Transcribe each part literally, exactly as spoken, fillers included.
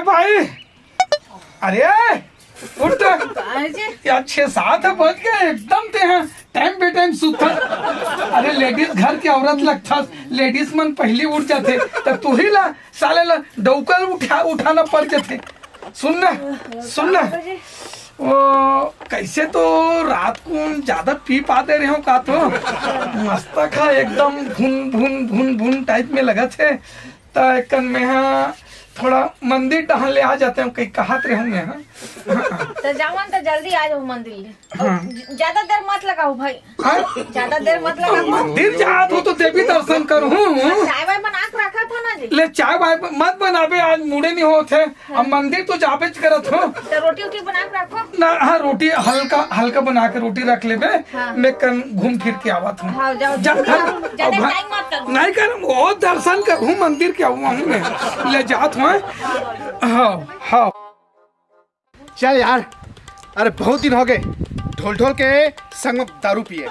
भाई, अरे उठ। काहे जी? यार, छह सात बज गए, एकदम ते हैं टाइम पे टाइम सुतत। अरे, लेडीज घर के औरत लगथस, लेडीज मन पहली उठ जाथे, त तू ही ला, साले ला डौकल उठा उठाना पड़ जाथे। सुन ना, सुन ना, वो कैसे तो रात को ज्यादा पी पाते रहे हो का, तो मस्त खा एकदम भुन भुन भुन भुन टाइप में लगत हे। त एकन में हा थोड़ा मंदिर डहन ले आ जाते हो, कहीं कहत रहे होंगे। हाँ, तो जावन तो जल्दी आ जाओ मंदिर ले। हाँ। ज-, ज्यादा देर मत लगाओ भाई। हाँ? ज्यादा देर मत लगाओ। मंदिर जात हो तो देवी दर्शन करूँ। चाय वाय बना के रखा था ना जी। ले, चाय वाय ब-, मत बनाबे, आज मुड़े नहीं होत हे। अब मंदिर तो जाबेच करत हो। तो रोटी वोटी बना के रखो। ना, हाँ, रोटी हल्का हल्का बना के रोटी रख लेबे। हाँ। मैं कन घूम फिर के आवत हूँ। हाँ, जाओ, जा, जाओ, घर, ज्यादा अब घर, टाइम मत करो। नहीं कर, वो दर्शन करूँ मंदिर के, आऊँ मैं ले जात हूँ। हाँ, हाँ। चल यार, अरे बहुत दिन हो गए ढोल ढोल के संग में दारू पिए।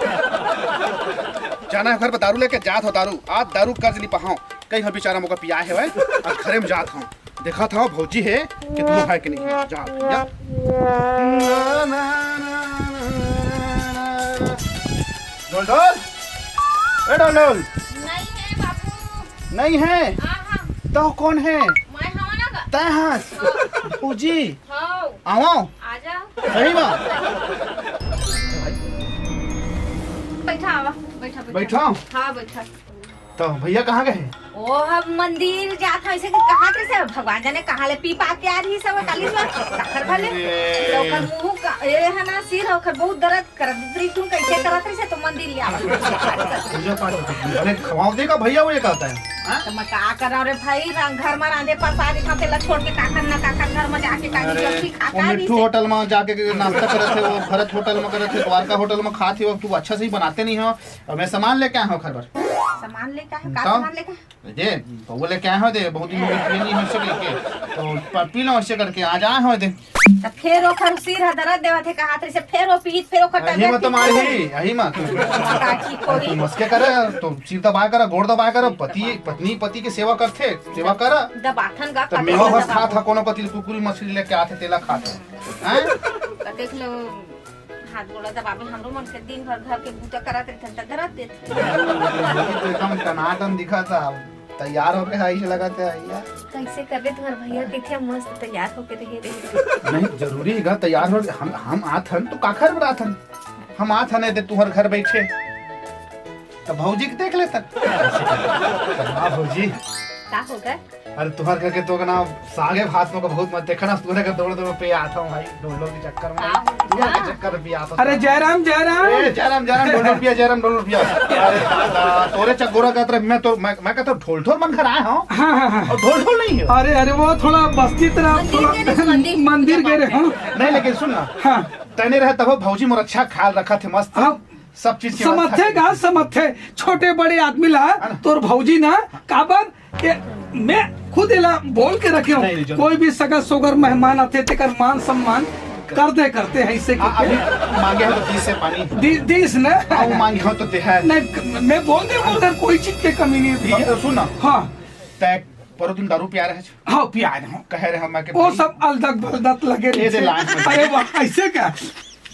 जाना है घर पर दारू लेके, जात हो दारू, आज दारू कर्ज नहीं पहाओ, कहीं हो बेचारा मोका पिया है वह, आज घरे में जात हो, देखा था भौजी है कितनो है कि नहीं, जा भैया। ढोल ढोल, ए ढोल ढोल। नहीं है बाबू। नहीं है? हाँ, हाँ। तो कौन है? मैं हूँ ना का। तय हाँ। हाँ। भौजी। हाँ। आवा। आजा। सही बा। बैठा, आवा, बैठा, बैठा। बैठा? हाँ, बैठा। तो भैया कहाँ गए? ओ, हम मंदिर जात हन, ऐसे कि कहाँ कैसे भगवान जाने कहाँ ले पी पा के आ रही सब काली में, काकर भले। ए। तो ओकर मुंह का, ए है ना, सिर है, ओकर बहुत दर्द करत, दूसरी तुम कैसे करत रही से तो मंदिर ले आवा। पूजा पाठ होता है। अरे खवाओ देगा भैया, वो ये कहता है। हाँ? तो मैं का करा रे भाई, रंग घर में रांधे पसारी खाते ला छोड़ के काकर ना काकर घर में जाके काली अरे, चौकी खा वो खा रही मिट्ठू से। होटल में जाके के नाश्ता करत है, वो भरत होटल में करत है, द्वारका होटल में खात है, वो तू अच्छा से ही बनाते नहीं हो। और मैं सामान लेके आया हूँ घर पर। सामान लेके आया हूँ? का तो? सामान लेके? दे, बउआ लेके आए हो दे, बहुत दिन हो गए पिए नहीं हो सके के। तो प-, पी लो ऐसे करके, आज आए हो दे। तो फिर ओखर सिर ह दर्द देवत है, कहा तेरे से फिर वो पीत, फिर ओखर यही तबियत मत ठीक मार होई। ही, यही मत। का ठीक अरे तू होई। मस्के करे, तो सिर दबाए करे, गोड़ दबाए करे, पति, पत्नी पति के सेवा करथे, सेवा करे। दबाथन गा, तो कतको मेवा बस दबाथन। खात हा, कोनो कति कुकुरी मछली लेके आथे, तेला खात हा। हैं? तो देख लो, हाथ गोड़ा दबावे, हमरो मन के दिन भर घर के बूता करत रहिथन त दरद देथे। तो एकदम टनाटन दिखा था, तैयार होके आई से लगा था यार। कैसे कर रहे तुम्हारे भैया, कैसे मस्त तैयार होके रहे रहे। नहीं, जरूरी है गा, तैयार हो, हम, हम आथन तो काखर बर आथन, हम आथन है ते तुहर घर बैठे, तो भौजी के देख लेतन। हाँ भौजी। का हो गए? अरे तुहर घर के तो ना सागे भात में का बहुत मत देखा ना, तुहरे घर दौड़ दौड़ पे आता हूँ भाई, ढोल ढोल के चक्कर में, का हो गया? ढोल के चक्कर में पिया आता हूँ। अरे जयराम, जयराम। ए, जयराम, जयराम, ढोल ढोल पिया, जयराम, ढोल ढोल पिया। अरे दादा, तोरे चक्कोरा कहत रहे, मैं तो, मैं, मैं कहता हूँ ढोल ढोल मन घर आया हूँ। हाँ, हाँ, हाँ। और ढोल ढोल नहीं है। अरे, अरे वो थोड़ा बस्ती तरफ, मंदिर थोड़ा गए थे, मंदिर। मंदिर गए रहे, हाँ। नहीं, लेकिन सुन ना। हाँ। तने रहे तब भौजी मोर अच्छा ख्याल रखा थे, मस्त। हाँ। सब चीज की व्यवस्था समझथे करी। का, समझथे। छोटे बड़े आदमी ला, है ना? तोर भौजी ना, काबर के मैं खुद एला बोल के रखे हूँ, नहीं, नहीं, जरूर। कोई भी सगा सोगर मेहमान आथे, तेकर मान सम्मान कर दे करते हैं इसे आ, करके। अभी मांगे हो तो दीस हे पानी। दी-, दीस ना? आ, वो मांगे हो तो दे है। नहीं, मैं बोल दे, उधर कोई चीज के कमी नहीं है भैया। अब तो सुन ना। हाँ। तै परो दिन दारू पिया रहे छ। हाँ, पिया रहे हूँ। कहे रहे हम के वो भाई। सब अलदक बलदक लगे ये दे रहे। लाइन में। अरे वाह, ऐसे क्या?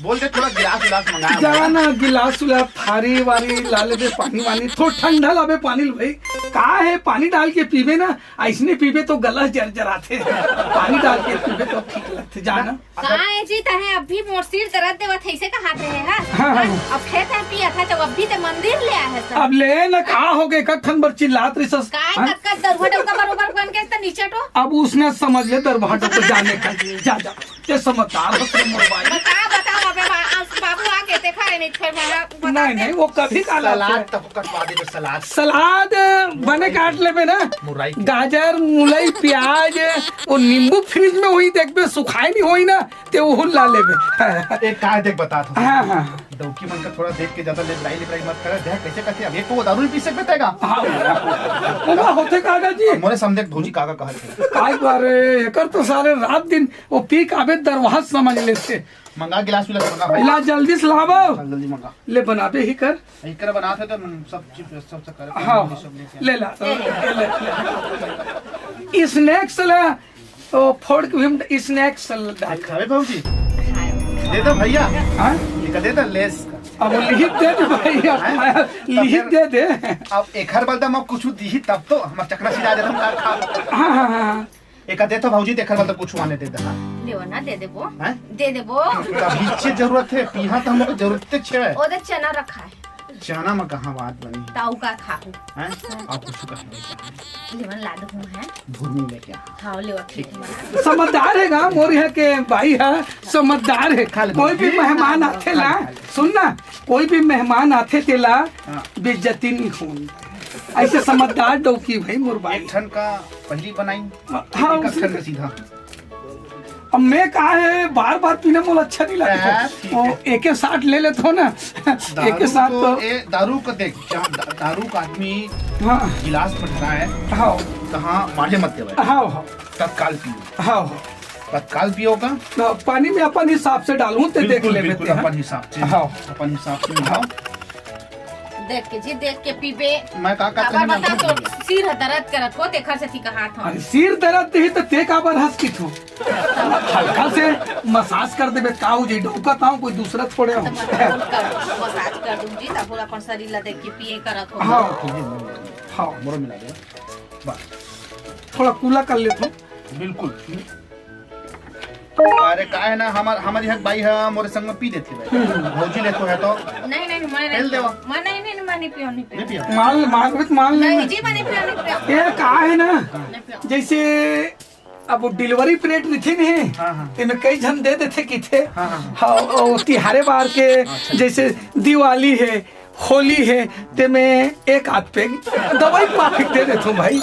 बोल दे, थोड़ा गिलास उलास मंगा। जा ना, गिलास उलास, थारी वारी ला लेबे, पानी वानी, थोड़ा ठंडा लाबे पानी ल भाई। का है, पानी डाल के पीबे ना, ऐसने पीबे तो गला जर जराथे। पानी डाल के पीबे तो ठीक लगथे, जा ना। का है जी, तहे अभी मोर सिर दर्द देवत है, इसे का हाथ रहे है? हाँ, हाँ। अब खेत है पिया था, तो अभी ते मंदिर ले आए है सब। अब ले ना, का हो गए, कखन बर चिल्लात रही सस? का हाँ? कक्का दरुहा डौका बरोबर बन के तो नीचे टो। अब उसने समझ ले दरुहा डौका जाने का, जा, जा। ते समझदार हो तेरे मोर भाई। बता, बताओ, अबे बा-, अब बाबू आ के देखा है, नहीं, फिर मैं बता नहीं, दे। नहीं, वो कभी का सलाद लाते। तब कटवा दे, सलाद। सलाद बने काट लेबे ना। मुरई के। गाजर, मुलई, प्याज, वो नींबू फ्रिज में होई, देखबे, सुखाए नहीं होई ना, ते वो ला लेबे। एक काय देख बता था। हाँ, हाँ। डौकी मन का थोड़ा देख के ज्यादा लेबराई, लेबराई मत कर। देख कैसे कहते हैं, अब एक तो वो दारू नहीं पी सकते तेगा। हाँ, वो होते काका जी। मोरे समझे भौजी काका कहा थे। काय बारे, एकर तो सारे रात दिन वो पी के आबे दरवाहा समझ लेते। मंगा गिलास विलास मंगा भाई। ला जल्दी से लावा। चल जल्दी मंगा। ले बनाबे ही कर। इकर बनाते तो सब चीज सब से करे। हाँ, सब लेके ले ला। ले, ले, ले। स्नैक्स ला। तो फोड़ के भी हम स्नैक्स डाल। खावे भौजी? दे दो भैया। हाँ? ये का दे दो, लेस का। अब वो लिख दे दे भाई, अब हैं? खाया, तो लिख फिर दे दे। अब एखर बदला म कुछ दिही तब तो हमर चखना सिरा जात, हम का खाब। हाँ, हाँ, हाँ। एका दे तो भौजी, तेखर बदला कुछ आने दे दे, हाँ। लेवा ना, दे देबो। हैं? दे देबो। कभी चीज जरूरत है, पीहा तो हमको जरूरत छे। ओ दे चना रखा है। चना में कहाँ बात बनी है? ताऊ का खाहू। हैं? और कुछ कहा नहीं। लेवन ला दूँ है। भूमि में क्या? हाँ, लेवा ठीक बना। समझदार है गा, मोर यहाँ के भाई है, समझदार है। खा ले, कोई भी खा ले। मेहमान आथे ला, खा ले, खा ले। सुन ना, कोई भी मेहमान आथे तेला हाँ। बेइज्जती नहीं होन। ऐसे समझदार डौकी भाई मोर भाई। एक ठन का पहली बनाई, हाँ, एक उसने ठन का सीधा। अब मैं कहा है, बार बार पीना मोला अच्छा नहीं लगता। हाँ, ठीक वो है। एक साथ ले लेता हूँ ना। एक दारू साथ तो तो ए, दारू का देख, जहाँ दा-, दारू का आदमी हाँ। गिलास में ढरा है, हाँ। कहाँ मारे मत देवे। हाँ, हाँ। तत्काल पियो। हाँ, हाँ। तत्काल पियो का। तो पानी में अपन हिसाब से डालूं, ते देख बिल्कुल, लेबे बिल्कुल, ते, हाँ। अपन हिसाब से। हाँ। अपन हिसाब से मिलाओ। देख के जी, देख के पीबे। मैं का, का काबर कहना बता, चाहूँ? तोर सिर ह दर्द करत हो, तेखर सेती कहात हूँ। अरे, सिर दर्द ही तो ते काबर हंस की थो? हल्का से मसाज कर देबे, का हो जाई? डौका ताऊ कोई दूसरा थोड़े तो हो। मसाज कर, मसाज कर दूं जी, तब अपन शरीर ला देख के पिए करत हो। हाँ। हाँ। मोरो मिला दे। बस। थोड़ा कूला कर लेथो। बिल्कुल। अरे का है ना, हमर, हमर यहाँ बाई ह मोरे संग में पी देथे भाई। भौजी लेथो है तो। नहीं, नहीं, मैं तेल नहीं देवा। मैं नहीं, नहीं, मैं नहीं पीऊँ, नहीं पीऊँ। नहीं पिया? माल, माल, माल नहीं नहीं। जी, मैं नहीं पीऊँ, नहीं पीऊँ। ये का है ना, नहीं पीऊँ। जैसे अब वो डिलीवरी प्लेट रहिथे नहीं, हाँ, हाँ। तेमे कई झन दे देथे किथे। हाँ, हाँ, हाँ। हाँ, वो तिहारे बार के, अच्छा। जैसे दिवाली है, होली है, तेमे एक आध पेग दवाई के माफिक दे देथो भाई।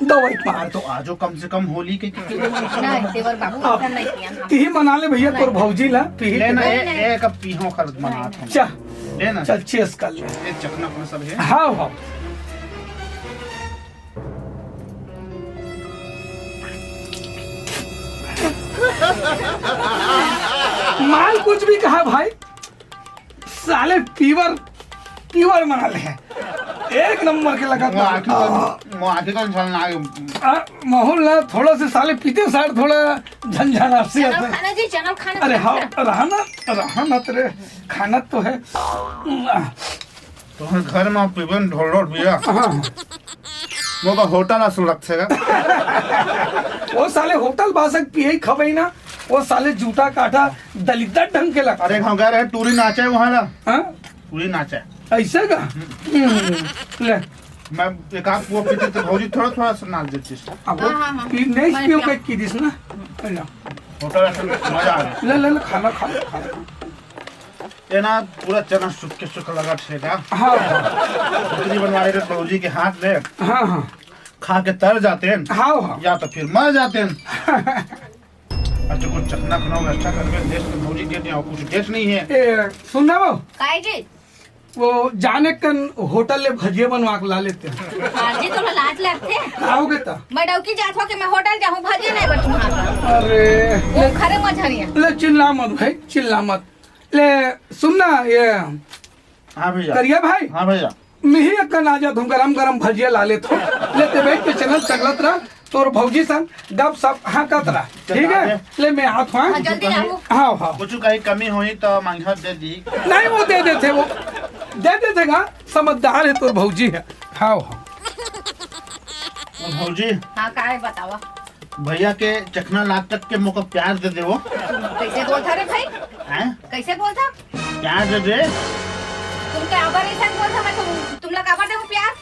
दवाई के मार तो आजो कम से कम होली के, के, के। नहीं, तेवर बाबू, अब ऐसा नहीं किया हम। तिही मना ले भैया, तोर भौजी ला, पीही ले ना, ते। ए, ए, कब पीहो कर मना नहीं, था। चल, ले ना। चल, cheers कर ले। एक चखना अपना सब है। हाँ, हाँ। माल कुछ भी कहा भाई, साले pure, pure माल है, एक नंबर के लगा। वो आँखी का, वो आँखी का इंसान ना आए। आ, माहौल ना, थोड़ा से साले पीते सार थोड़ा झनझनासी चना आता है। खाना जी, चना खाना अरे खाना। हाँ, रहा ना, रहा ना तेरे खाना तो है। तुम्हारे घर में पीबे न ढोल ढोल पिया। हाँ। वो का होटल असन लगथे गा। वो साले होटल बासक पिए खबई ना, वो साले जूठा काठा दलिद्दर ढंग के लगथे। अरे, हम कह रहे टूरी नाचे वहाँ ला। हाँ? टूरी नाचे। ऐसे का? हम्म, ले। मैं एक आध वो पीते तो भौजी थोड़ा, थोड़ा सा नाच देती। अब वो हाँ, हाँ, हाँ। पी-, नहीं मैं पियो क्या? के की दिस ना। ले। होटल असन मजा आ गया। ले, ले, ले, खाना खा ले, खा ले। ये ना पूरा चना सुख के सुख लगा ठेका। हाँ, हाँ। खिचड़ी बनवा रहे थे भौजी के हाथ में। हाँ, हाँ। खा के तर जाते हैं। हाँ, हाँ। या तो फिर मर जाते हैं। अच्छा, कुछ चखना खनाओ, नाश्ता करबे, देश में भौजी देते हैं, और कुछ देश नहीं है। ए, सुन ना वो। काय जी? वो जाने कन होटल ले भजिया बनवा के ला लेते हैं। हाँ जी, तो लाज लगथे। आओगे तो? मैं डौकी जात हो कि मैं होटल जाहूँ, भजिया नहीं बर तुम्हारा। अरे। वो खरे मझरिया। ले चिल्ला मत भाई, चिल्ला मत। ले सुन ना ये हाँ भैया। करिया भाई। हाँ भैया। मिही अक्कन आ जात हूँ, गरम गरम भजिया ला लेत हूँ। ले ते बैठ के चैनल चगलत रह, तोर भौजी संग गप सप हाँकत रह, ठीक है? ले मैं आत हूँ, हाँ? हाँ, जल्दी आओ। हाँ, हाँ। कुछ कहीं कमी होई तो मांगा दे दी। नहीं, वो दे देथे, वो दे देथे गा, समझदार है तोर भौजी है। हाँ, हाँ। और भौजी। हाँ, का है बतावा? भैया के चखना लात तक के मोका प्यार दे देवो। कैसे बोलता रे भाई? हैं? कैसे बोलता? प्यार दे दे। तुम काबर ऐसा बोलता? मैं तुम, तुम लोग काबर दे प्यार?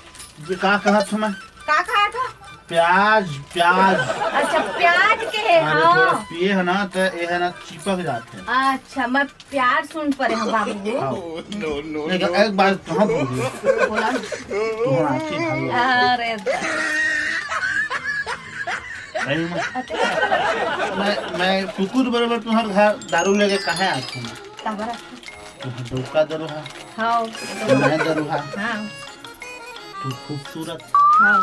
ये का कहा था मैं? का कहा था? प्याज, प्याज। अच्छा, प्याज के है, अरे, हाँ। थोड़ा पिए है ना, तो ये है ना, चिपक जाते हैं। अच्छा, मैं प्यार सुन परे हम बाबू। हाँ। लेकिन एक बात कहाँ भूल गए? बोला। तुम्हारा आँखी भाई है। अरे। सही में। मैं, मैं कुकुर बराबर तुम्हारे घर दारू लेके कहाँ आती हूँ? कहाँ पर? तुम्हारा डौका दारू है। हाँ। मैं दारू है। हाँ। तू खूबसूरत। हाँ।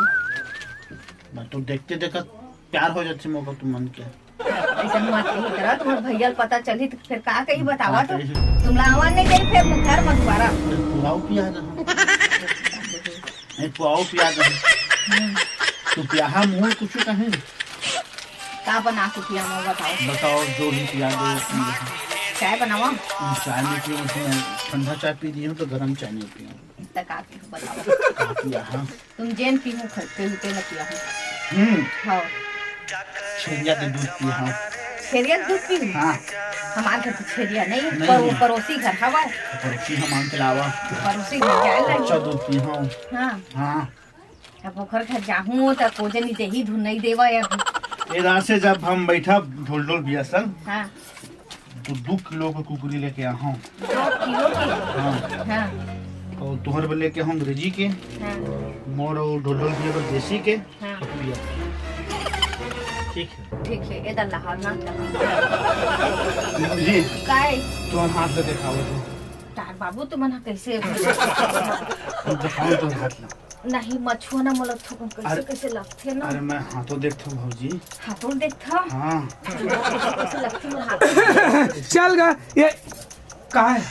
मैं तो देखते देखत प्यार हो जाती मोको तुम मन के। ऐसा मत कही करा, तुम्हारे भैया ल पता चली तो फिर का कही बतावा तो। हाँ, कही। तुम ला आवाज नहीं दे फिर घर में दोबारा। अरे पुआव पिया दे। नहीं, पुआव पिया दे। तू प्याहा मुँह कुछ कहीं। का बना के पियावं, बताओ। बताओ, जो भी पिया दो, पी लो। चाय बनावा? चाय नहीं पीऊँ, मैं ठंडा चाय पी रही हूँ, तो गरम चाय नहीं पीऊँ। त का पीहू, बताओ। का पिया, हाँ? तुम जेन पीहू, ख-, पीहू, तेला पियाहू। हम्म। हाँ। छेरिया के दूध पिया, हाँ। छेरिया के दूध पीहू? हाँ। हमार घर तो छेरिया नहीं, नहीं, परो-, नहीं। पड़ोसी घर हवा। पड़ोसी हमार के अलावा। पड़ोसी घर जाए ला। अच्छा दूध पीहू। हाँ। हाँ। अब ओखर घर जाहूँ त कोई जनी देही धुन नहीं देवा अब। ए रात से जब हम बैठा ढोल ढोल भैया संग, हाँ। तो दो किलो के कुकरी लेके आहूँ। दो किलो के? हाँ। हाँ। और तोहर बर लेके आहूँ अंग्रेजी के, हाँ। मोर और ढोल ढोल भैया बर देसी के। हाँ। ठीक है। ठीक है, ए दल्ला हाल ना। जी। काय? तोहर हाथ से देखाओ तो। तार बाबू, तुमन ह कैसे? हम देखाओ तो हाथ ला। नहीं, मछुआ ना मोला थोकन कैसे, अरे, कैसे लगथे ना। अरे, मैं हाथों देखथों भौजी। हाथों देखथों? हाँ। कैसे, कैसे लगथे मोला हाथ? चल गा, ये का है?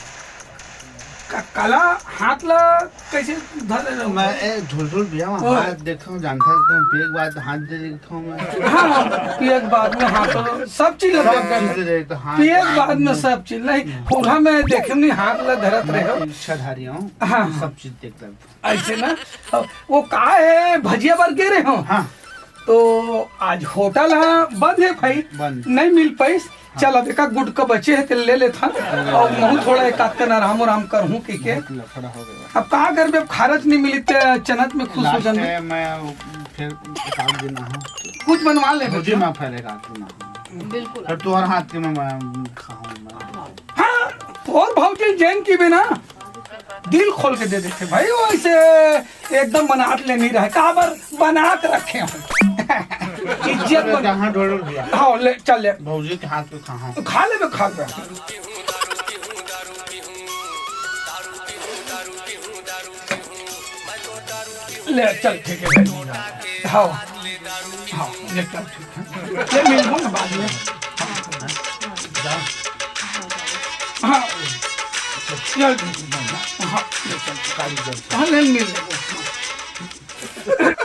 का-, काला हाथ ला कैसे धर ले रहो? मैं, ए, ढुलढुल भैया, मैं ओ। हाथ देखथों, जानता है, तुम पिए के बाद हाथ दे देखथों मैं। हाँ, हाँ, पिए के बाद में हाथ तो सब चीज लग सब जाता है। चीज दे देखथों, हाथ पिए के बाद में सब चीज नहीं, पूरा मैं देखे नहीं, हाथ ला धरत मैं रहे हो। इच्छाधारी हूँ, हाँ, हाँ। सब चीज देख लेता हूँ। ऐसे ना, वो का है, भजिया बर गे रहे हो? हाँ। तो आज होटल ह बंद है भाई, बंद। नहीं मिल पाइस। हाँ। चल, अब एका गुटका बचे है, तेल ले लेथन। अरे, और अरे, महू अरे। थोड़ा एक आध कन आराम, आराम करहूँ, के, के। बहुत लफड़ा हो गया। अब का करबे, अब खरच नहीं मिली, ते चनत में खुश हो लास्ट जान। में मैं फिर एक आध दिन आहूँ। कुछ बनवा ले भौजी, बेटा। मैं फिर एक आध दिन आहूँ। बिल्कुल। पर तोहर हाथ के मैं, मैं खाऊँ मैं। हाँ, तोर भौजी जेन की बिना दिल खोल के दे देथे भाई, वैसे एकदम मनात ले नहीं रहे, काबर बना के रखे हो। इज्जत बन कहाँ ढोल भैया? हाँ, ले, चल ले। भौजी के हाथ पे खाहा। खा लेबे, खा लेबे। ले, चल, ठीक है भाई। हाँ, हाँ, ले, चल, ठीक है। ले, मिलबो ना बाद में। हाँ। चल, ठीक है। हाँ, ले, चल, गाड़ी चल। हाँ, ले, मिल लेबो।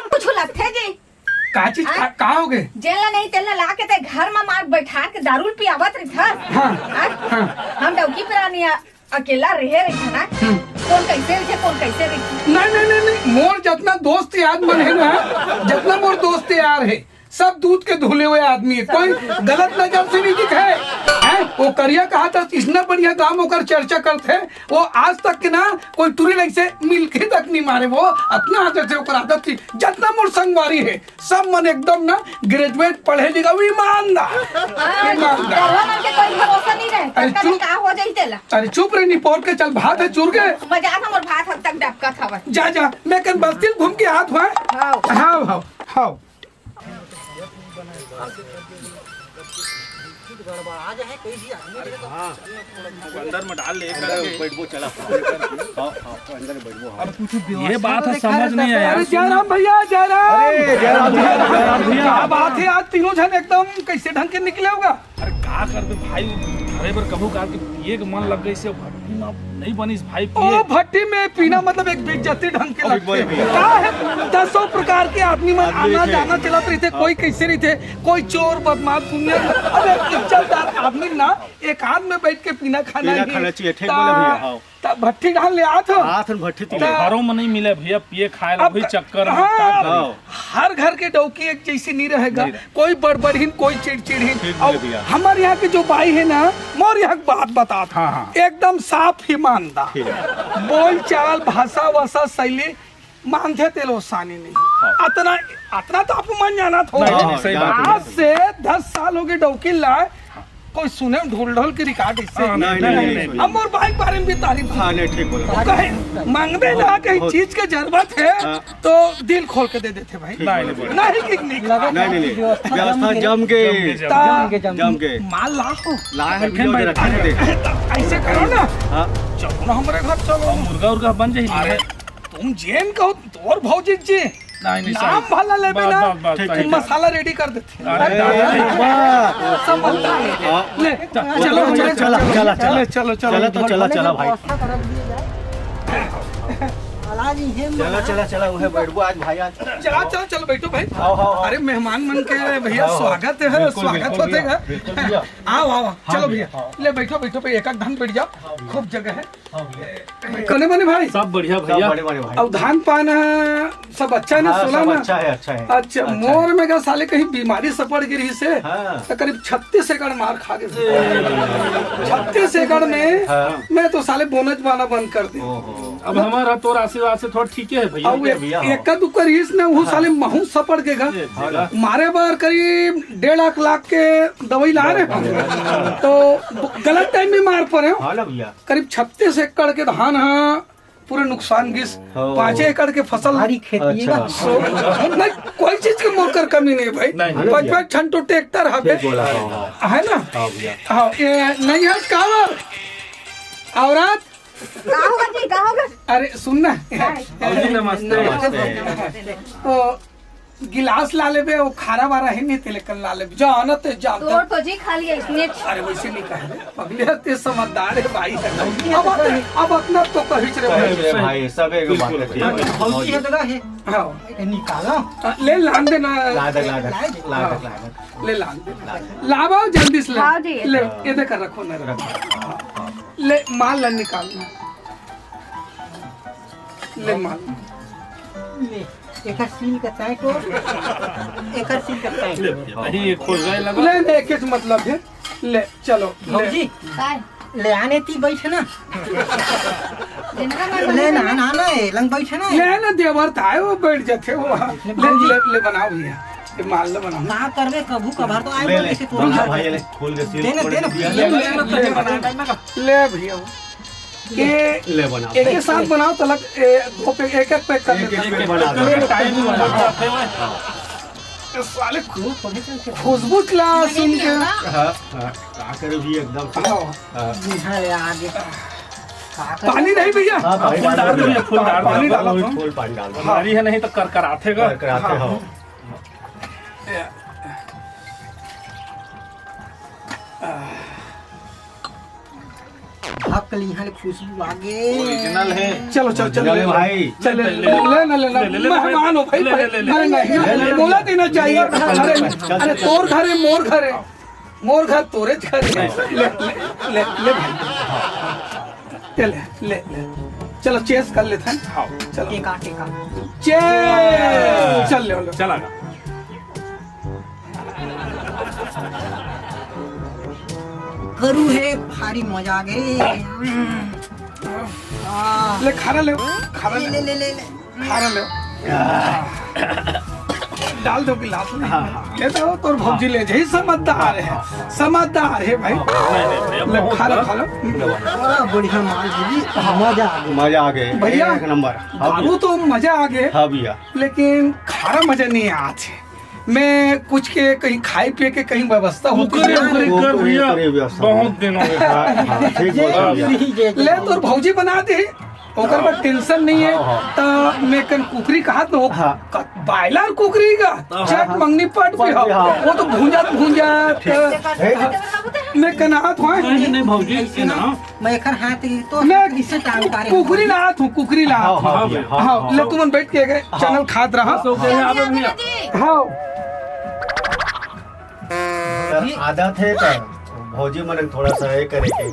कुछ लगथे जी। का चीज, आय? का, का हो गए? जेला नहीं तेला ला के ते घर में मार बैठार के दारू पियावत रहिथस। हाँ। आय? हाँ। हम डौकी प्राणी आ, अकेला रहे रहिथे ना। हम्म। कौन कैसे रहिथे, कौन कैसे रहिथे? नहीं, नहीं, नहीं, नहीं, मोर जितना दोस्त यार मन है ना, जितना मोर दोस्त यार है, सब दूध के धुले हुए आदमी है, कोई गलत नजर से नहीं दिखे। हैं? वो करिया कहा था, इतना बढ़िया काम होकर चर्चा करते हैं, वो आज तक के ना कोई टुरी लइक से मिलके तक नहीं मारे, वो अपना आदत है, ओकर आदत थी। जितना मोर संगवारी है, सब मन एकदम ना ग्रेजुएट पढ़े लिखा, वो ईमानदार, हाँ, ईमानदार। गरवा मन के कोई भरोसा नहीं रहे, अरे कब चुप। का हो जाई तेला। अरे चुप रे, निपोर के चल, भात है चुर के। मजाक हमर भात हद तक डबकत हवय। जा, जा, मैं कन बस्ती घूम के हाथ हुआ। हाँ। हाँ, हाँ, हाँ। अंदर में डाल ले, अंदर बैठबो, चला। हाँ, हाँ, अंदर बैठबो, हाँ। अब कुछ ये व्यवस्था बात तो है, देखा समझ रहता नहीं है। अरे जयराम भैया, जयराम। अरे, जयराम भैया। क्या बात है, आज तीनों जन एकदम कैसे ढंग के निकले होगा? अरे का करबे भाई, वो धरे बर कभू काल के पिए के मन लग गइस, भट्टी में नहीं बनिस भाई ओ, पिए। भट्टी में पीना मतलब एक बेइज्जती ढंग के अभी लगथे। बोले भैया। का है, दसों प्रकार के आदमी मन आदमी आना थे। जाना चलत रहिथे, हाँ। कोई कैसे रहिथे, कोई चोर बदमाश दुनिया में। अबे इज्जतदार आदमी ना एक आध में बैठ के पीना खाना पीना ही। खाना चाहिए, ठीक ता-, बोले भैया, हाँ। त भट्टी डाल ले आत हो। आत हन भट्टी अब तीन। घरों में नहीं मिले भैया, पिए खाए ला अब वही क-, चक्कर में हाँ, का करी? हाँ। हर घर के डौकी एक जैसी नहीं रहेगा। नहीं रहे। कोई बड़बड़हीन, कोई चिड़चिड़हीन। ठीक बोले अब भैया। हमारे यहाँ के जो बाई है ना, मोर यहाँ के बात बतात। हाँ, हाँ। एकदम साफ ईमानदार। ठीक। बोल चाल, भाषा वाषा, शैली, मानथे तेल ओसानी नहीं। हाँ। अतना, अतना तो आप मन जानत हो। नहीं, नहीं, सही बात है। आज से दस साल हो गए डौकी लाए, कोई सुने ढोल ढोल के रिकॉर्ड इससे? हाँ, नहीं, नहीं, नहीं, नहीं। अब मोर बाइक बारे में भी तारीफ हाँ, नहीं, ठीक बोला। वो कहे, मांगबे ना कहीं बहुत। चीज के जरूरत है, हाँ। तो दिल खोल के दे देते भाई। नहीं, नहीं, बोला। नहीं, कि नहीं? नहीं, नहीं, नहीं। व्यवस्था जम के। जम के, जम के। ता-, जम के। माल ला हो। ला है, रखे वीडियो भाई। रखे दे। ऐसे करो ना। हाँ। चलो ना हमारे घर, चलो। और मुर्गा उर्गा बन जाए। अरे, तुम जेन कहो, तोर भौजी जी। नहीं, नहीं, नाम सही। भला लेबे बस, ना, बस, बस, ठीक, सही। मसाला रेडी कर देथे। अरे, अरे, दादा। वाह। सब बनता है। हाँ। ले, चलो, चलो, चलो, चलो, चलो, चलो, चलो, चलो। चलो तो चला, चला भाई। व्यवस्था कर दिए जाए। चला, चला, चला, उहे बैठबो आज भाई, आज। चला, चला, चला, बैठो भाई। आओ, आओ, आओ। अरे, मेहमान मन के भैया आओ, आओ। स्वागत हे, बिल्कुल, स्वागत बिल्कुल होथे भैया, गा। बिल्कुल भैया। आओ, आओ, आओ। हाँ चलो भैया, भैया, हाँ। ले बैठो, बैठो भाई, एक आध धान बैठ जाओ, हाँ भैया। खूब जगह हे। हाँ भैया। कने बने भाई? सब बढ़िया सब भैया। बड़े, बड़े भाई। अउ धान पान ह, सब अच्छा हे ना, हाँ, सोला सब ना? अच्छा हे, अच्छा हे। अच्छा, अच्छा मोर हे। में गा साले कहीं बीमारी सपड़ गे रहिस हे, हाँ। त करीब छत्तीस एकड़ मार खा गे। छत्तीस एकड़ में हाँ। मैं तो साले बोनच बाना बंद कर दे। ओहो। अब हमारा तोर आशीर्वाद से थोड़ा ठीके हे भैया। अउ ठीक हे भैया, हाँ। एका दुका रहिस ना, वो हाँ। साले महू सपड़ गे गा। ए, भैया। मारे बर करीब डेढ़ लाख लाख के दवाई ला रहे हम। तो गलत टाइम में मार पड़े हो। हाँ ना भैया। करीब छत्तीस एकड़ के धान हा पूरे नुकसान गिस। हाँ। पाँचे एकड़ के फसल। भारी खेती हे अच्छा। ना। सो, नहीं, कोई चीज के मोर कर कमी नहीं भाई। नहीं, नहीं। पचपन छन तो ट्रैक्टर हवे। ठीक बोला, हाँ, हाँ। है ना? हाँ भैया। हाँ, ये नहीं है कावर। औरत। का होगा जी, का होगा? अरे सुन ना। हाँ। जी, नमस्ते। नमस्ते। तो गिलास ला लेबे, वो खारा वारा हे नहीं, तेले कल ला लेबे। जा ना ते जा। तोर तो जी खा लिया इसने। अरे वैसे नहीं कहे रे, पगले ते समझदार हे भाई। अब अत-, अब अतना तो कहिच रे भाई। कहिच रे भाई, सब एक बात बिल्कुल। हे। भौजी हे तो हे। हाँ। ए, निकालो। हाँ, ले लान दे ना। ला दे, ला दे, ला दे, हाँ। ला दे। ले लान दे। ला दे। लावा जल्दी से ले। हाँ जी। ले, ये दे कर रखो ना, रखो। ले, माल ला निकाल ना। ले माल। ले, एकर सील का टाइट हो, एकर सील का टाइट हो। नहीं, ये खोल गए लगा। ले, ले, किस मतलब हे? ले, चलो, ले। भौजी, काय? ले आने ती बैठ ना। जिनका मैं ले ना, ना, ना, ए, लंग बैठ ना। ले ना, देवर था, वो बैठ जाते, वो। ले, ले, भौजी। ले, ले बनाओ भैया। ये माल ले बनाओ। का करबे, कभू कभार तो आए ले, बोल ले, के तू बना भाई, ले, खोल के सील दे ना, खोल दे ना, के दिया। ले, ले, ले, ले, ले, ले भैया। ये ले बना। एक ही साथ बनाओ, तलक, ए, दो पैक, एक, एक पैक कर एक, लेते एक, हैं। एक बना दो। टाइम ही बना दो। ये साले खु-, खुशबू ला सुन के। हाँ, हाँ, का करे भी एकदम से। हाँ। हाँ। बुझा ले आगे। का करे? पानी नहीं भैया। हाँ, पानी फुल डाल डाल दो दो। भैया, फुल डाल दो। पानी डालो, फुल पानी डाल दो। हमारी है नहीं तो करकराथे का। करकराथे हाँ। हो। हक लिहन खुशबू आगे। ओरिजिनल हे। चलो, चलो, चलो, ले भाई। चल, ले, ले, ले, ले, ले, ले, ले, ले, मेहमान हो भाई, ले, ले, ले, ले। अरे नहीं, ले, ले, ले, बोला देना चाहिए। अरे, चल, अरे, चल, तोर चल। घर हे, मोर घर हे, मोर घर तोरे घर हे। ले, ले, ले, ले भाई। ले, ले, ले, ले। चलो, cheers कर लेते हैं। हाँ। चलो। एक आठ, एक आठ। Cheers। चल, ले, ले। चला ना। करू हे, भारी मजा आ गई। आह। ले, खाना ले, खाना ले, ले। ले, ले, ले, ले। खाना ले। डाल दो गिलास में। हाँ, हाँ। ले तो तोर भौजी ले जाही, समझदार हे, समझदार हे भाई। नहीं, नहीं, भैया, ले, बहुत खा लो, गलत। खा लो। बड़ा बढ़िया माल जी, मजा आ गया। मजा आ गया, भैया, एक नंबर। हाँ दारू भैया। तो मजा आ गया। हाँ भैया। लेकिन खारा मजा नहीं आथे। मैं कुछ के कहीं खाए पिए के कहीं व्यवस्था होती कुकरी, है। कुकरी कर कुकरी भैया। करे व्यवस्था। बहुत दिन हो गए। हाँ, हाँ, ठीक बोल रहे भैया। ले तोर भौजी बना दे, ओकर बर tension नहीं है। हाँ, हाँ। त मैं कन कुकरी कहात न हो, हाँ। क-, बॉयलर कुकरी का, हाँ, चट हाँ। मंगनी पट भी हो, हाँ। वो तो भूंजा, भूंजा, ठीक। त-, है। मैं कन हाथ हो। नहीं, नहीं, भौजी, ऐसे ना। मैं एकर हाथ ही तो मैं हाथ इससे टांग पा रहे कुकरी हैं। लात हूँ, कुकरी लात हाँ, हूँ। हाँ, हाँ, भैया, हाँ, हाँ, हाँ। ले तुमन बैठ के गए, हाँ। Channel खात रहा। सो गए हैं आप भैया। हाँ। सर, आदत है तो भौजी मन थोड़ा सा ये करे के।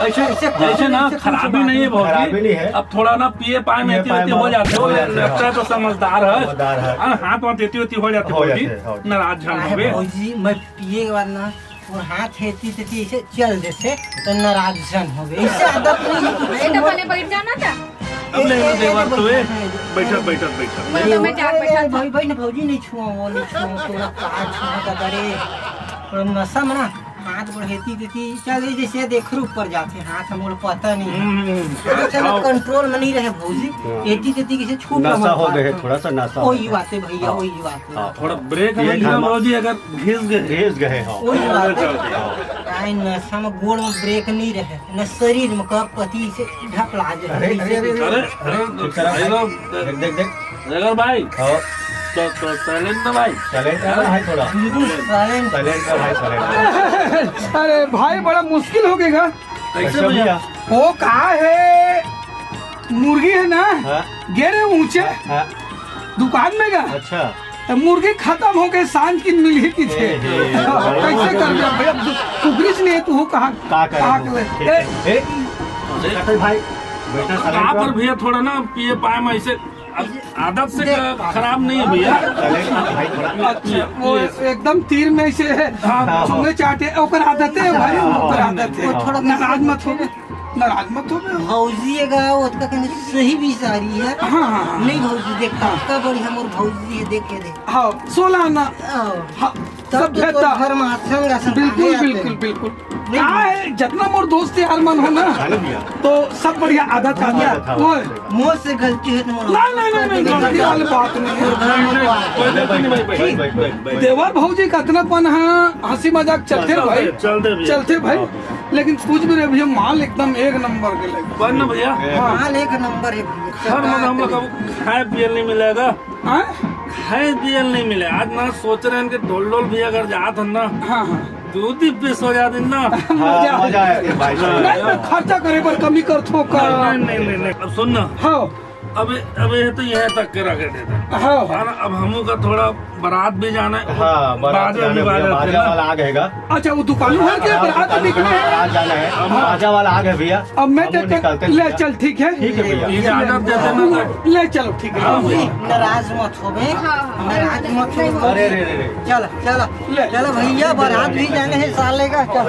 ऐसे, ऐसे, ऐसे ना, ऐसे खराबी नहीं है भौजी। खराबी नहीं है। अब थोड़ा ना पिए पाए में पिए एती पाए ओती हो में जाते हो, हो जाते हो। लगता है तो समझदार है। समझदार है। हाँ, हाथ वाथ एती ओती हो जाते हो हो भौजी। जाते हैं, हो जाते हैं। नाराज झन अरे होवे। भौजी, मैं पिए के बाद ना और हाथ हेती तेती ऐसे चल देथे, तो नाराज झन होवे। इससे आदत नहीं है, तो ए, तो बने बैठ जाना था। अब नहीं, ए, ए, देवर, ए, तू, ए, बैठ, बैठत, बैठत, बैठत। मैं तो, मैं जाके ए, ए, बैठा था। भाई, भाई, ना, भौजी, नहीं छुआ, वो नहीं छुआ, तोरा का छुआ था, अरे, थोड़ा नशा में ना, हाथ बढ़ेती तेती, चल, ए, जैसे देखरू ऊपर जाते, हाथ हम लोग पता नहीं है। हम्म, हम्म, हम्म। हाथ हम आओ। Control में नहीं रहे, भौजी। हाँ। एती तेती कैसे छूट नशा हमारे हो गए, हाथ में। थोड़ा सा नशा हो वही गया। बात है, भैया, हाँ। वही बात है। हाँ, थोड़ा break ये नहीं है, खाना भौजी, अगर घिस गए। घिस गए, हाँ। वही बात है। हाँ। काहे नशा में गोड़ में break नहीं रहे, न शरीर में कब पति से ढपला जाए। अरे, अरे, अरे, अरे, अरे, अरे, भाई लोग, देख, देख, देख। रगड़ भाई। हाँ। तो, तो silent ना भाई। Silent ना भाई थोड़ा। बिल्कुल silent। Silent ना भाई, silent। अरे भाई, बड़ा मुश्किल हो गया। कैसे कैसे भैया? भैया? वो का है? मुर्गी हे ना, हाँ। गे रहे ऊंचे हाँ। दुकान में गा, अच्छा। त मुर्गी खतम हो गे, सांझ किन मिलही किथे। ए, ए, ए, कैसे कर दिया भाई, अब कुकरी से नहीं है, तू कहाँ का करे कहाँ हो? के ले? ठीक ए, है। ए, कटल भाई, बेटा का साले कर भैया, थोड़ा ना पिए पाए में ऐसे आदत से देख। खराब नहीं है भैया। चले, भाई थोड़ा। अच्छा, वो एकदम तीर में से है। हाँ। छुए चाटे, ओकर आदत है भाई, ओकर आदत है। वो थोड़ा नाराज मत हो, नाराज मत हो। भौजी एगा, ओतका कने सही बिचारी है। हाँ, हाँ, हाँ। नहीं भौजी, देख, का बढ़िया मोर भौजी है, देख के देख। हाँ, सोलह आना। हाँ। हाँ, तब तो सभ्यता। तोर घर में संग संग बिल्कुल, आगे आते बिल्कुल, हैं। बिल्कुल। नहीं। का है, जितना मोर दोस्त यार मन हो ना, हेलो भैया। तो सब बढ़िया आदत आ गया। आदत आ वो गया। मोर से गलती है तो मोर ना, ना, ना, ना, गलती वाली बात नहीं है। मोर घर में तो आ। कोई गलती नहीं भाई, भाई, भाई, भाई, भाई। देवर भौजी का इतना पन है, हंसी मजाक चलते चलते, भाई। चलते भैया। चलते भाई। हाँ। लेकिन कुछ भी रहे भैया, माल एकदम एक नंबर के लगे। बन ना भैया। हाँ। माल एक नंबर है भैया। हर मतलब हम लोग को खाए पिए नहीं मिलेगा। हाँ? खाए पिए नहीं मिले। आज ना सोच रहे हैं कि ढोल ढोल भी अगर जात हन ना, हाँ, हाँ। दूध ही पीस हो जात हन ना। मजा आ हाँ, मजा जाए। आया भाई साहब। नहीं, मैं खर्चा करे पर कमी कर थो का। नहीं, नहीं, नहीं, नहीं। अब सुन ना। हाँ। अब, अब ये तो यहाँ तक के रखे थे। हाँ, हाँ। है ना? अब हमू का थोड़ा बारात भी जाना है। हाँ, बारात बाजा जाना भी है भैया, बाजा बाजा ना। वाला आ गएगा। अच्छा, वो दुकान भर के हाँ, बारात दुकान निकले हैं। बारात जाना है। हाँ। बाजा वाला आ गया भैया। अब मैं हम तो निकलते हैं ले भैया। चल, ठीक है? ठीक है भैया। इजाजत देते ना तो। ले चलो, ठीक है। हाँ भैया। नाराज मत हो बे। हाँ, हाँ। नाराज मत हो। अरे, अरे, अरे, अरे। चल, चल। ले। चल भैया, बारात भी जाने हैं साले का, चल।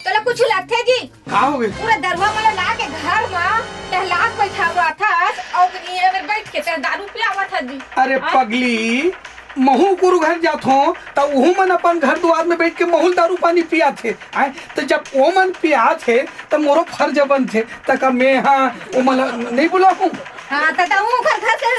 तोला कुछ लगथे जी? का हो गए? पूरा दरुहा मन ला के घर मा टहलात बैठा हुआ था और ये मेरे बैठ के तेरा दारू पियावा था जी। अरे हाँ? पगली, महू गुरु घर जात हो त उहू मन अपन घर दुआर में बैठ के महू दारू पानी पियाथे। आय, त जब ओ मन पियाथे त मोरो फर्ज बनथे, त का मैं हा ओ मन ला नहीं बुलाहूं? हाँ, त, त हूँ घर, घर से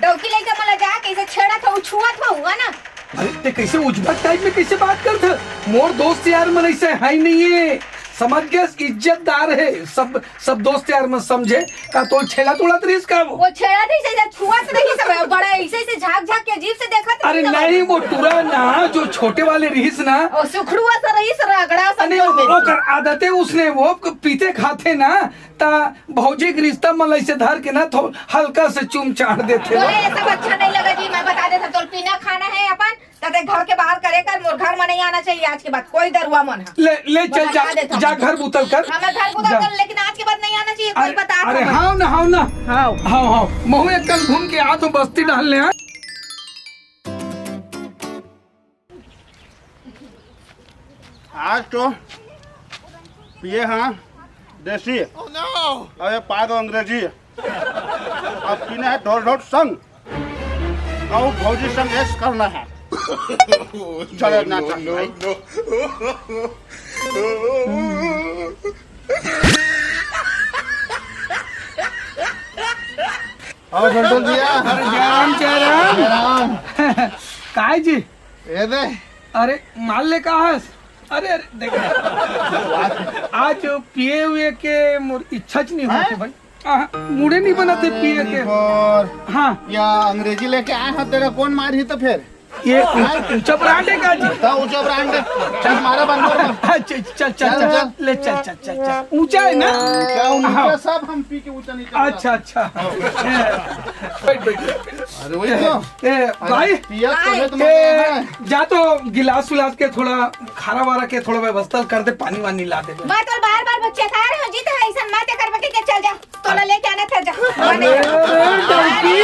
डौकी लइका मन ला जाके इसे छेड़त हो, छुअत हो, हुआ ना? अरे, ते कैसे उजबत टाइप में कैसे बात करत है? मोर दोस्त यार मन ऐसे है ही नहीं है, समझ गए? इज्जतदार है सब, सब दोस्त यार मन समझे। का तो छेड़ा तोड़त रहीस का वो? वो छेड़ा थे, इसे छुअत रहीस, बड़ा ऐसे, ऐसे झाक, झाक के अजीब से देखत अरे रहीस। नहीं, वो टुरा ना, जो छोटे वाले रहीस ना। ओ, सुखड़ुआ सा रहीस, रगड़ा सा अरे, बोल दे। ओकर आदत है, उसने वो पीते खाते ना, त भौजी के रिश्ता मन ला ऐसे धर के ना थो-, हल्का से चूम चाट देथे। बोले, ये सब अच्छा नहीं लगा जी, मैं बता देता, तोल पीना खाना है अपन, त ते घर के बाहर करे कर, मोर घर में नहीं आना चाहिए आज के बाद कोई दरुआ मन है। ले, ले चल, बता जा, देता जा हूँ। घर बुतल कर। हाँ, मैं घर बुतल जा। कर, लेकिन आज के बाद नहीं आना चाहिए, कोई अरे, बता अरे, दो। हाव ना, हाव ना। हाव। हाव, हाव। महू एक कल घूम के आ तो बस्ती डाल ले, हाँ? आज तो पिए हाँ देसी। Oh no! अरे पार अंग्रेजी। अब पीना है ढोल ढोल संग। और भौजी संग ऐश करना है। चले ना no, no, भाई। No। और ढोल ढोल भैया। अरे जय राम, जय राम। जय राम। काय जी? ये दे। अरे माल ले कहाँ है? अरे, अरे, देख। आज पिए हुए के मोर इच्छा च नहीं होती हैं? भाई। आह, मूड़े नहीं बना थे पिए के। और हाँ। या अंग्रेजी लेके आए हो, तेरा कौन मार ही तो फिर? ये ऊंचा ब्रांड है का जी? तो ऊंचा ब्रांड है। चश्मारा बंद कर। अच्छा, चल, चल, चल, चल, चल। ले, चल, चल, चल, चल। ऊंचा है ना? ऊंचा, ऊंचा हाँ। सब हम पी के ऊंचा नीचे अच्छा, अच्छा। बैठ, बैठ, बैठ। अरे वही तो। ए, भाई। पिया तो है ए, तुम्हारे यहाँ। जा तो गिलास विलास के थोड़ा खारा वारा के थोड़ा व्यवस्था कर दे, पानी वानी ला दे। मैं तो बार बार बच्चे खा रहे हो जी, तो ऐसा मत कर बके के चल जा, तोला लेके आना था जा। अरे, डंकी,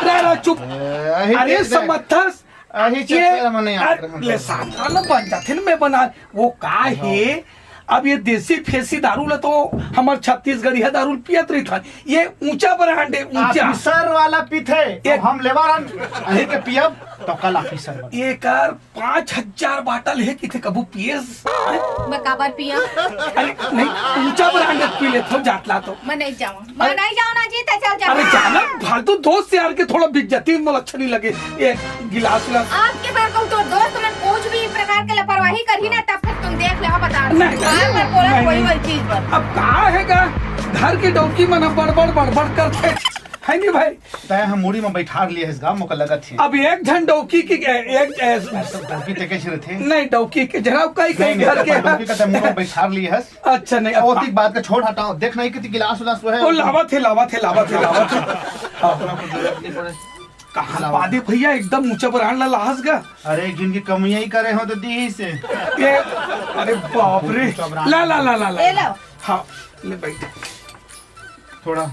रे, रे, चुप। ए, अही अरे, के दे। समर्थस, अही ये, चक्कर में नहीं आ अरे, रहा। ले, साधारण बन जाते ना, मैं बना, वो का है, अब ये देसी फेसी दारू ला तो हमर छत्तीसगढ़िया दारू पियत रहिथन। ये ऊंचा ब्रांड है, ऊंचा। ऑफिसर वाला पीथे, तो ये हम लेबर हन, अही के पियब, तो कल ऑफिसर बन। ये कर पाँच हजार बाटल है, किथे कभू पियस? मैं काबर पिया? अरे नहीं, ऊंचा ब्रांड पी लेथो जात ला तो। मैं नहीं जाऊँ। मैं नहीं जाऊँ ना जी, ते चल जा। अरे जाना, फालतू दोस्त यार के थोड़ा बेइज्जती में अच्छा नहीं लगे। ये गिलास विलास। आपके बार कहूँ तो दोस्त मन कुछ भी प्रकार के लापरवाही करही ना, तब फिर तुम देख ले, हाँ, बता। नहीं, बार बार बोला नहीं, कोई नहीं। वाली चीज पर। अब का है का? घर के डौकी मन बड़बड़, बड़बड़ करथे। है नहीं भाई? तय हम मुड़ी में बैठार लिए हस गा, मोका लगत हे। अब एक झन डौकी की, एक, एक, डौकी ते कैसे रहते? नहीं, डौकी के जरा कई, कई नहीं, नहीं, घर के डौकी का तय मुड़ी में बैठार लिए हस। अच्छा, नहीं, अब ओतिक बात का छोड़, हटाओ। देख नहीं कितनी गिलास उलास वो है। वो लावत हे, लावत हे, लावत हे, लावत हे। हाँ। कहाँ लावत पादे भैया, एकदम ऊंचा ब्रांड ला लाहस गा। अरे, एक दिन की कमियां ही करे हो तो दी ही से। ये, अरे बाप रे। ऊंचा ब्रांड। ला, ला, ला, ला, ला। ये लो। हाँ, ले बैठ। थोड़ा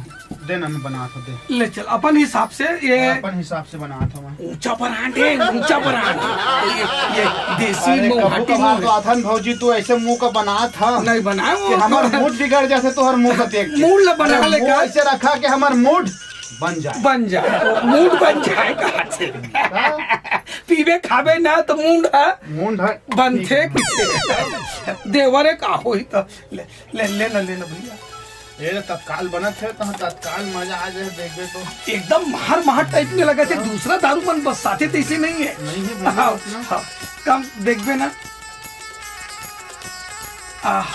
दे ना, मैं बनात हों, दे। ले चल, अपन हिसाब से ये अपन हिसाब से बनात हों मैं। ऊंचा ब्रांड है, ऊंचा ब्रांड। ये, ये देसी अरे, कभू मुहाटी कभार मुंह तो है। आथन भौजी, तू ऐसे मुंह का बनात हा। नहीं बनाए, कि वो हमार तो मूड बिगड़ जाथे तोहर मुंह का देख के। मूड ला बना अरे, ले मुंह का। ऐसे रखा कि हमार मूड बन जाए। बन जाए, मूड बन जाए कहाँ से? हाँ? पीबे खाबे ना तो मूड है। मूड है। बनथे कुछ। देवर है का होई तो ले, ले, ले ना, ले ना भैया। ये तो तत्काल बनत हे, तो तत्काल मजा आ जाए, देखबे तो। एकदम महर महर टाइप में लगा थे, दूसरा दारू मन बरसाथे तैसे नहीं है। नहीं है भैया, हाँ, इतना। हाँ, कम देखबे ना। आह।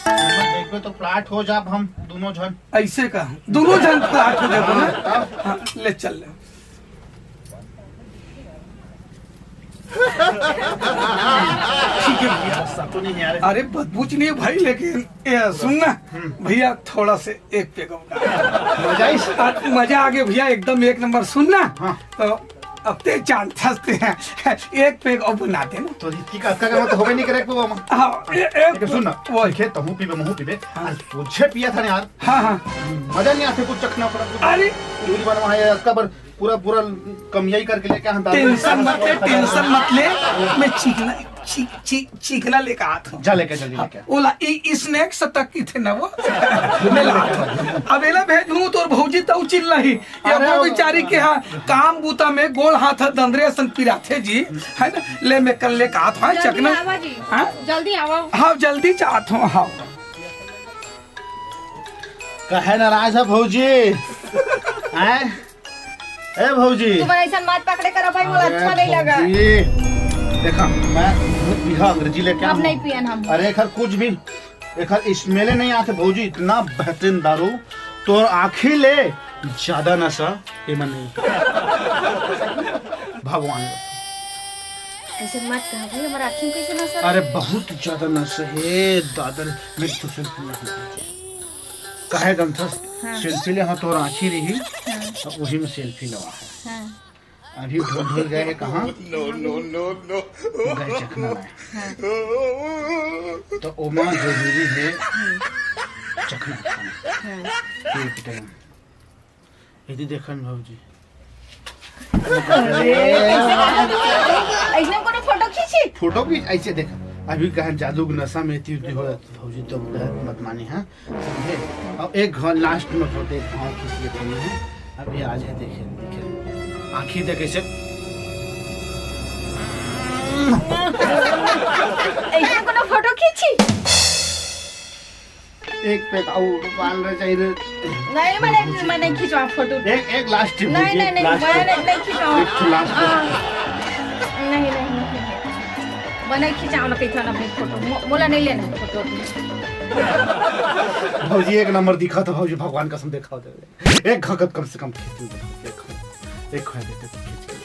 देखबे तो फ्लैट हो जाब हम दोनों झन। ऐसे का? दोनों झन फ्लैट हो जाबो ना? हाँ, तब। हाँ, ले चल ले। ठीक है भैया। गुस्सा तो नहीं है यार। अरे बदबूच नहीं है भाई, लेकिन ये सुन ना भैया, थोड़ा से एक पेग और। मजा आई? आ, मजा आ गया भैया, एकदम एक नंबर। सुन ना, हाँ। तो अब ते जानथस ते हैं, एक पेग और बना दे ना। तो इतनी का, का, का तो होबे नहीं करे को हम। हाँ, ए-, एक लेकिन सुन ना, वो देखे तहूँ पीबे, महूँ पीबे। हाँ। आज सोझे पिया था ना यार। हाँ, हाँ। मजा नहीं आते कुछ चखना पड़ा कुछ। अरे। पूरी बार वहाँ ये कबर पूरा, पूरा कमियाई करके लेके हम दारू टेंशन मत ले, टेंशन मत ले। मैं चीखना, चीख, चीख, चीखना लेके आत हूँ। जा लेके, जल्दी लेके आ। ओला, ई, ई स्नैक्स तक की थे ना वो। मैं लात हूँ। अब एला भेज दूँ तोर भौजी तऊ चिल्लाही। ये अरे वो वो बेचारी के हाँ, काम बूता में गोल हाथ दंदरे असन पिराथे जी, है ना? ले मैं कल लेके आत हूँ, जल्दी चखना। आवा जी। हाँ? जल्दी आवा। हाँ, जल्दी जात हूँ, हाँ। काहे नाराज है भौजी? हैं? ए भौजी। तुम ऐसा मत पकड़े करो भाई, वो अरे अच्छा नहीं लगा। भौजी, देखा, मैं यह अंग्रेजी लेके अब आऊँ। नहीं पियन हम। अरे, एकर कुछ भी, एकर स्मेले नहीं आते भौजी, इतना बेहतरीन दारू। तोर आँखी ले ज्यादा नशा एमा नहीं। भगवान। ऐसे मत कहा भाई, हमारा आँखी कैसे नशा? अरे, बहुत ज्यादा नशा है दादा रे, मेरी तो selfie नहीं। काहे गंथस? हाँ। Selfie ले, हाँ, तोर आँखी रही, हाँ। तो वही में selfie लेवा है। हाँ। अभी ढूंढ ढूंढ गए हैं कहाँ? No, no, no, no। गए चखना में। हाँ। तो ओमा जरूरी है चखना खाना। हाँ। एक time। यदि देखन भौजी। अरे, कैसे कहा? ऐसने कोनो फोटो खींची? फोटो खींच, ऐसे देख। अभी कहा जादू के नशा में इतनी उतनी हो जाती भौजी, तो गलत मत मानी, हाँ? समझे? अब एक घर last में फोटो, एक भाव खींच लेते हैं। अब ये आ जाए, देखे, देखे। आँखी देखे से। ऐसे कोनो फोटो खींची? एक पैक आऊ बाल रह जाई रे। नहीं, मैं नहीं, मैं नहीं खिंचवा फोटो। एक, एक last trip नहीं, होगी, नहीं, एक नहीं, last मैं trip। नहीं, नहीं खिंचवा। एक ठो last हाँ। trip। नहीं, नहीं, नहीं, नहीं। मैं नहीं खिंचाऊँ ना कहीं अपनी फोटो। मो-, मोला नहीं लेना है फोटो। भौजी एक नंबर दिखा तो भौजी, भगवान कसम देखा दे। एक घकत कम से कम खींच ले। एक, एक खा देते तो खींच ले।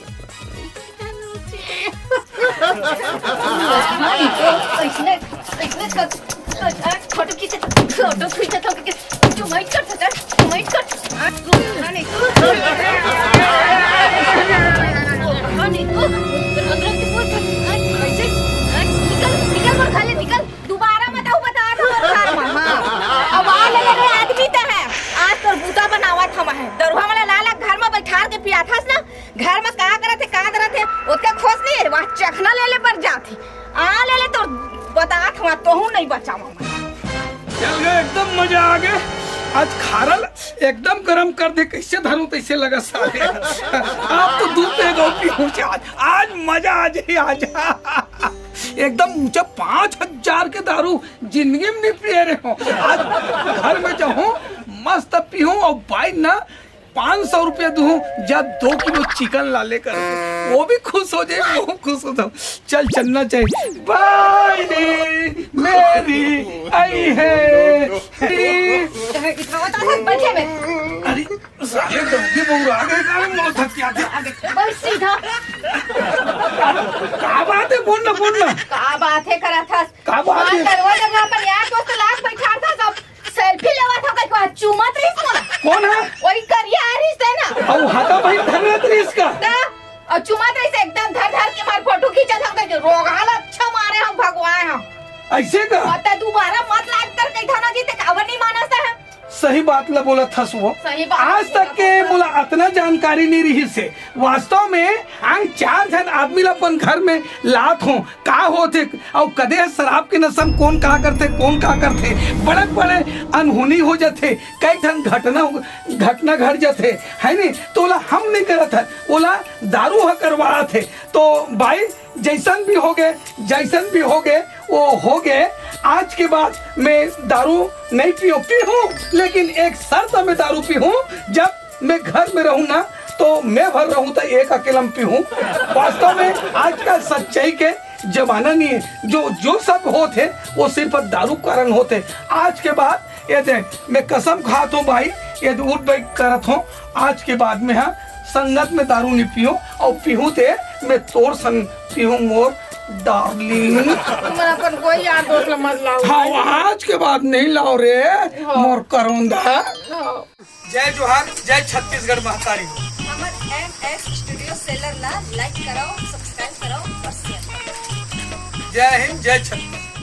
कैसने, कैसने कर, कर, फोटो खींचे, फोटो खींचे तो कि, तू मत कर सका, तू मत कर। हाँ, तू, हाँ, नहीं, तू। हाँ, नहीं, तू। अगर तू बोल, हाँ, कैसे? हाँ, निकल, निकल, मोर घर ले, निकल। दोबारा मत आऊ, बता दो, मोर घर में, हाँ। अब आ ले रे आदमी ते है। आज तोर बूता बनावत हम है। दरुहा वाला लाला घर में बैठार के पियाथस ना, घर में का करत हे, का धरत हे, ओतका खोज नहीं है, वहाँ चखना ले ले पर जात हे। आ ले ले तो बतात हूँ, तोहू नहीं बचावा मैं। चल गए, एकदम मजा आ गया। आज खारल एकदम गरम कर दे, कैसे धरूं तैसे लगा साले। आप तो दूध दे दो, पीऊं आज, आज मजा आ जाए, आज। एकदम ऊंचा पाँच हजार के दारू जिंदगी में नहीं पिए रहे हो। आज घर में जाऊं, मस्त पीऊं और भाई ना पाँच सौ रुपया दूँ, जा दो किलो चिकन ला लेकर, वो भी खुश हो जाए, वो खुश हो जाओ। चल, चलना चाहिए। भाई मेरी आई है। इतना बता था, बैठे में। अरे, साले डौकी बउरा गे, काले मोला धकियाथे। बस सीधा। का बात हे? बोल ना, बोल ना। का बात हे करत हस? का बात हे? हाँ, दरवाजा में अपन यार दोस्त लाग बैठा था, सब सेल्फी लेवा था, कहीं को चूमत रहिस मोला। कोन हे? वही करिया आ रहिस ते ना। अउ हाथा भाई धरत रहिस का? ता, अउ चूमत रहिस एकदम धर धर के मार फोटो खींचत हम, कहीं रोगहा ला अच्छा मारे हम भगवाए हम। अइसे का? अउ ते दोबारा मत लाग कर कहीं थाना जी ते काबर नहीं मानस ते है? सही बात ला बोलत हस वो। सही बात आज तक के मोला अतना जानकारी नहीं रहिस हे। वास्तव में आंय चार झन आदमी ला अपन घर में लात हों, का होथे, अउ कदे शराब के नशा में कोन का करथे, कोन का करथे, बड़े बड़े अनहोनी हो जाथे, कई ठन घटना, घटना घट जाथे, है नी? तो ओला हम नहीं करत हन, ओला दारू ह करवात हे। तो भाई, जइसन भी होगे, जइसन भी होगे, वो होगे। आज के बाद मैं दारू नहीं पीहूँ, पीहूँ, लेकिन एक शर्त में दारू पीहूँ, जब मैं घर में रहूँ ना, तो मैं भर रहूँ तो एक अकेला में पीहूँ। वास्तव में आजकल सच्चाई के जमाना नहीं हे, जो, जो सब होत हे, वो सिर्फ दारू कारण होत हे। आज के बाद ये दे, मैं कसम खात हों भाई, ये दे उठ बैठ करत हों, आज के बाद में, हाँ, संगत में दारू नहीं पीहूँ, अउ पीहूँ ते मैं तोर संग पीहूँ, मोर डार्लिंग। तुमन अपन कोई यार दोस्त ला मत लाओ। हाँ, आज के बाद नहीं लाओ रे, हाँ। मोर करौंदा। हाँ। जय जोहार, जय छत्तीसगढ़ महतारी। हमर एम एस स्टूडियो सेलर ला लाइक कराओ, सब्सक्राइब कराओ और शेयर कराओ। जय हिंद, जय छत्तीसगढ़।